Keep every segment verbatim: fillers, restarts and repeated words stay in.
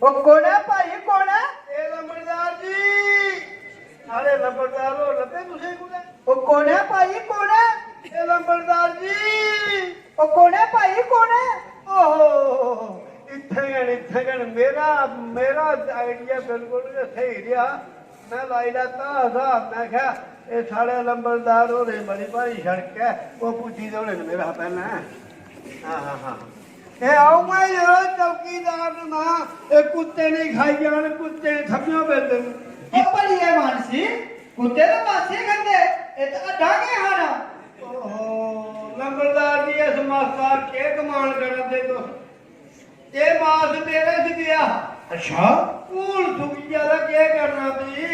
ओ कौन ऐ भाई, कौन ऐ? ए लंबड़दार जी, साढ़े लंबड़दार होर लब्भे तुसें कुतै? ओ कौन ऐ भाई, कौन ऐ? ए लंबड़दार जी, ओ कौन ऐ भाई, कौन ऐ? ओहो, इत्थें गै न, इत्थें गै न। मेरा, मेरा आइडिया बिल्कुल गै स्हेई रेहा। में लाई लैता स्हाब, में आखेआ, "एह् साढ़े लंबड़दार होरें बड़ी भारी सड़क ऐ, ओह् पुज्जी दे होने न मेरे शा पैह्लें।" हां, हां, हां। एह् अ'ऊं ऐ यरो चौकीदार न मां, एह् कुत्ते नेईं खाई जान, कुत्ते थम्मेओ बिंद न। एह् भलिये मानसी, कुत्ते ते मासी खंदे, एह् ते अड्डा केह् खाना? ओहो, लंबड़दार जी, इस मासा केह् कमाल करा दे तुस? एह् मास मेरे च गेआ। अच्छा। हून सुखिया दा केह् करना भी?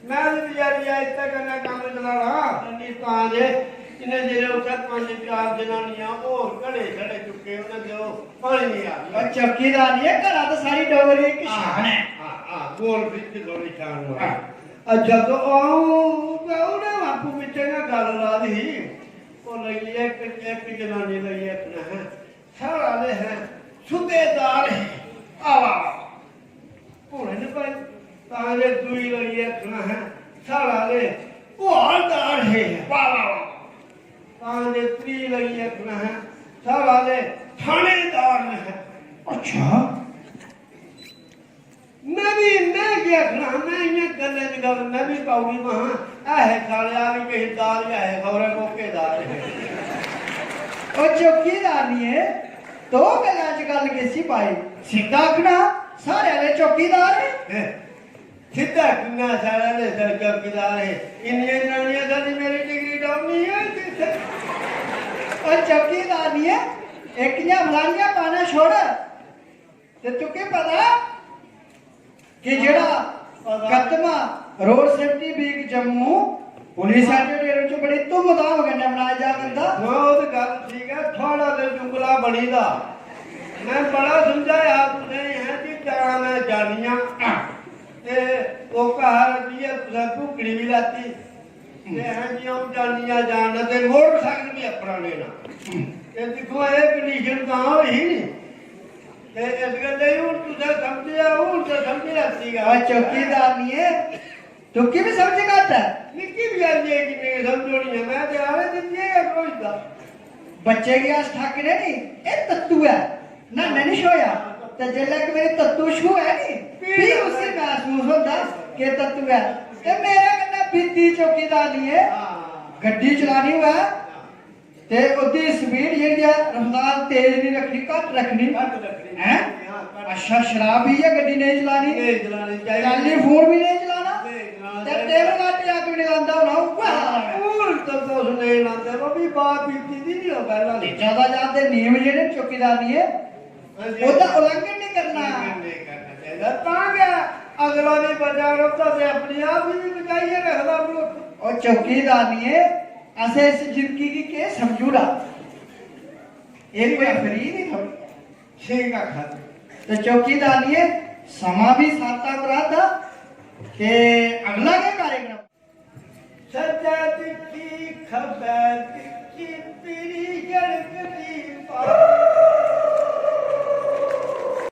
में बी बचारी इत्तै कन्नै कम्म चलाना, निं तां जे इन्ने चिरे उत्थै पंज चार जनानियां होर घड़े शड़े चुक्के, उ'नें ते ओह् पानी निं आ। पर चौकीदार निं ऐ, घड़ा ते सारी डोगरी दी इक शान ऐ। हां, हां, बोल भी ते थोड़ी शान मार। हां। अच्छा, तो अ'ऊं ते उ'नें आपूं बिच्चें गै गल्ल ला दी ही। ओह् लगी इक, इक जनानी लगी आखना, हैं, साढ़ा आह्ले हैं, सूबेदार हे। आवा। हून निं भाई, तां जे दूई लगी आखना, हैं, साढ़ा आह्ले हवालदार हे। वाह, वाह, वाह। तां जे त्री लगी आखना, हैं, साढ़ा आह्ले थानेदार न, हैं। अच्छा। में बी, में केह् आखना हा, में इ'यां गल्लें दी गल्ल, में बी पाई ओड़ी, महां, "ऐ हे साले, आ बी किश दाल गै ऐ, खबरै कोह्के दाल ऐ।" ओ चौकीदार निं ऐ, तूं गल्लां च गल्ल किसी पाई? सिद्धा आखना, साढ़े आह्ले चौकीदार हे। हैं? सिद्धा आखना, साढ़े आह्ले सर चौकीदार हे। इन्नियां जनानियां साढ़ी मेरी डिग्री डाउन निं होई दी इत्थै। ओ चौकीदार निं ऐ, इक इ'यां फलानियां पाना छोड़। ते तुकी पता कि जेह्ड़ा पता। कदमा road safety week Jammu police headquarter च बड़ी धूमधाम कन्नै मनाया जा करदा। हां, ओह् ते गल्ल ठीक ऐ, थुआढ़ा ते जुमला बनी दा। में बड़ा समझाया तुसेंगी, हैं, कि जाना में जानियां। ते ओह् घर जाइयै तुसें भुक्कड़ी बी लैती। ते हैं जी, अ'ऊं जानियां जाना ते मोटरसाइकल बी अपना लेना। ते दिक्खो, एह् कंडीशन तां होई ही नी। ते इस गल्लै गी हून तुसें समझेआ, हून ते समझ लैती गै। ओए चौकीदार निं ऐ, तुकी बी समझ घट्ट ऐ। मिकी बी आई गे किन्ने समझ होनी ऐ, में ते आवे दित्ती गै रोज दा। बच्चे गी अस ठाकने नी, एह् तत्तू ऐ, न्हाने नी छ्होया। ते जेल्लै इक बारी तत्तू छ्होऐ नी, फ्ही उसी मसूस होंदा कि तत्तू ऐ। ते मेरे कन्नै बीती चौकीदार निं ऐ, गड्डी चलानी होऐ, ते ओह्दी स्पीड जेह्ड़ी ऐ, रफ्तार तेज निं रक्खनी, घट्ट रक्खनी। घट्ट रक्खनी। हैं? हां, घट्ट। अच्छा, शराब पीयै गड्डी नेईं चलानी, नेईं चलानी चाहिदी। टैलीफोन बी नेईं चलाना। नेईं चलाना ते चाहिदा। टेबल लाटी अग्ग बी निं लांदा होना, उ'ऐ हाल ऐ। हून ते तुस नेईं लांदे, ओह् बी बाप बीती दी निं होंदा पैह्ला। ते जैदा जैदा नियम जेह्ड़े चौकीदार निं ऐ, हां जी। ओह्दा उल्लंघन निं करना। उल्लंघन नेईं करना चाहिदा। तां गै अगला बी बचा रौंह्दा ते अपने आप गी बी बचाइयै रखदा मनुक्ख। ओह् चौकीदार निं ऐ, असें इस जिंदगी गी केह् समझी ओड़ा? एह् कोई फ्री दी थोड़ी ऐ। ठीक आखा दे। ते चौकीदार निं ऐ, समां बी साता पर आदा ते अगला गै कार्यक्रम। सज्जै दिक्खी खब्बै दिक्खी, पीरी कड़कदी पा।